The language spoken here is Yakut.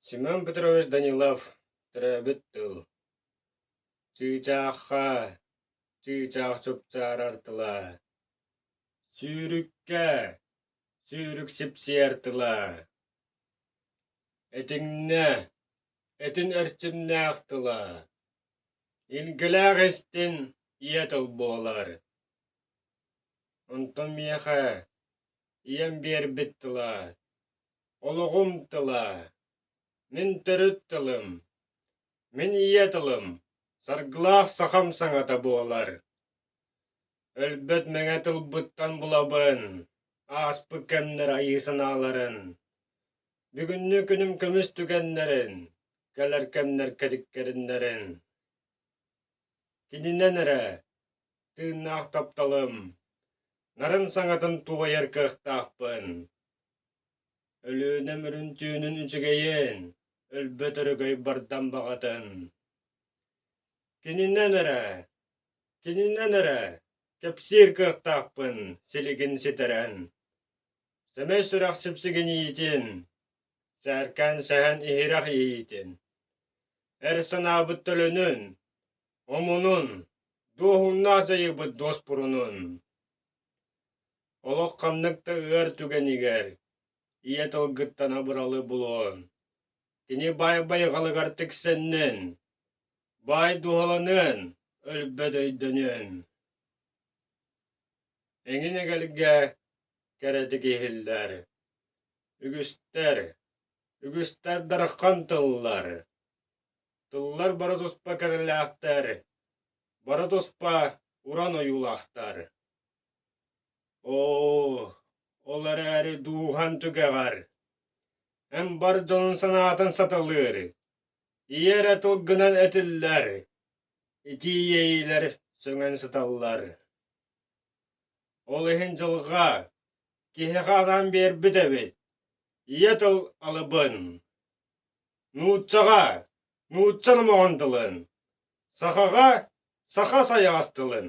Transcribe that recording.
Семен Петрович Данилов төрөөбүт тыл Чыычаахха чыычаах чупчаарар тыла, Сүүрүккэ сүүрүк сипсийэр тыла, Этиҥнэ этин эрчимнээх тыла, Илгэлээх истин ийэ тыл буолар. Онтон миэхэ ийэм биэрбит тыла Олоҕум тыла, мин төрүт тылым, мин ийэ тылым, саргылаах сахам саҥата буолар. Өлбөт мэҥэ тылбыттан булабын, ааспыт кэмнэр айыы санааларын, бүгүҥҥү күнүм көмүс түгэннэрин, кэлэр кэмнэр кэтиккэриннэрин. Кининэн эрэ тыыннаах тапталым, нарын саҥатын туойар кыахтаахпын. Өлүөнэм үрүн түүнүн үчүгэйин, өлбөт өрөгөй бардам баҕатын. Кининэн эрэ, кининэн эрэ кэпсиир кыахтаахпын силигин ситэрэн. Сэмэй сүрэх сипсигиниитин, сээркээн сэһэн иһирэх иэйиитин. Эр санаабыт төлөнүн, омунун, дуоһуннаах дьайыыбыт дуоспурунун. Олох ханнык да ыар түгэнигэр ийэ тылгыттан абыралы булуон, кини баай байҕалыгар тиксэннин, баай дууһаланыан, өлбөт өйдөнүөн. Эҥин эгэлгэ кэрэтик иһиллэр, үгүстэр, үгүстэр дархан тыллар, тыллар бары туспа кэрэлээхтэр, бары туспа уран ойуулаахтар. Оо, ол эрээри дууһан түгэҕэр, эн бар дьонун санаатын саталыыр, ийэ эрэ тылгынан этиллэр, итии иэйиилэр сөҥөн сыталлар. Ол иһин дьылҕа киһиэхэ анаан биэрбит эбит, ийэ тыл алыбын. Нууччаҕа нуучча номоҕон тылын, сахаҕа саха сайаҕас тылын.